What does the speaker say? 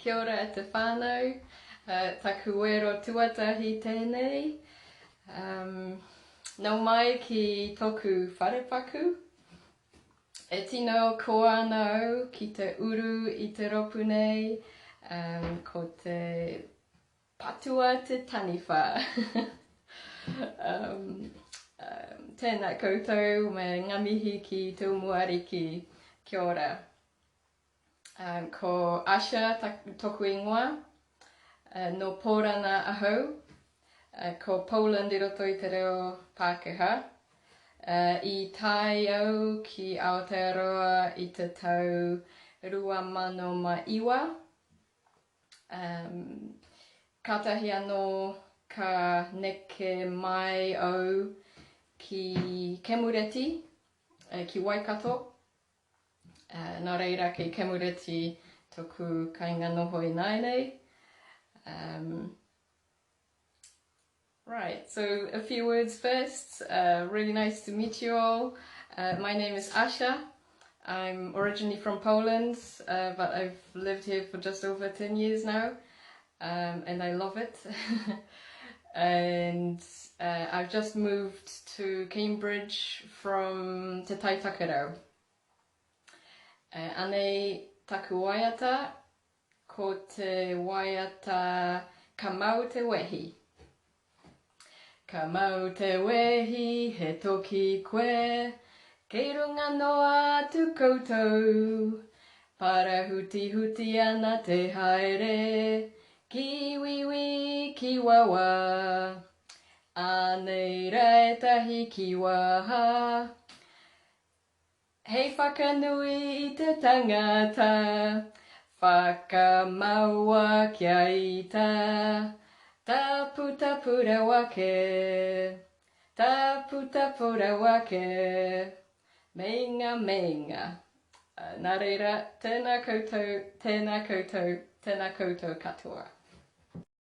Kia ora e te whānau. Uh, taku wero tuatahi tēnei. Um, nau mai ki tōku wharepaku. E tino koa ana au ki te uru i te ropu nei, um, ko te patua te taniwha. um, um, tēnā koutou me ngā mihi ki Te Umuariki. Kia ora. Um, ko Asha ta, toku ingoa, uh, no Pōrana ahau, uh, ko Poland i roto i te reo Pākehā. Uh, I tae au ki Aotearoa i te tau 2009. Um, kātahi anō ka neke mai au ki Kemureti, uh, ki Waikato. Uh, nā reira, kei Kemureti toku kainga noho ināianei. Um, right, so a few words first. Uh, really nice to meet you all. Uh, my name is Asha. I'm originally from Poland, uh, but I've lived here for just over 10 years now, um, and I love it. and uh, I've just moved to Cambridge from Te Tai Tokerau. Uh, anei taku waiata, ko te waiata Ka Mau Te Wehi. Ka mau te wehi, he toki koe, Kei runga noa atu koutou. Parahutihuti ana te haere, Ki wiwi, ki wawa. Anei ra etahi ki waha. Hei whakanui i te tangata, Whakamaua kia ita, Taputapu rawa ke, Taputapu rawa ke, Meinga, meinga. Nā reira, tēnā koutou, tēnā koutou, tēnā koutou katoa.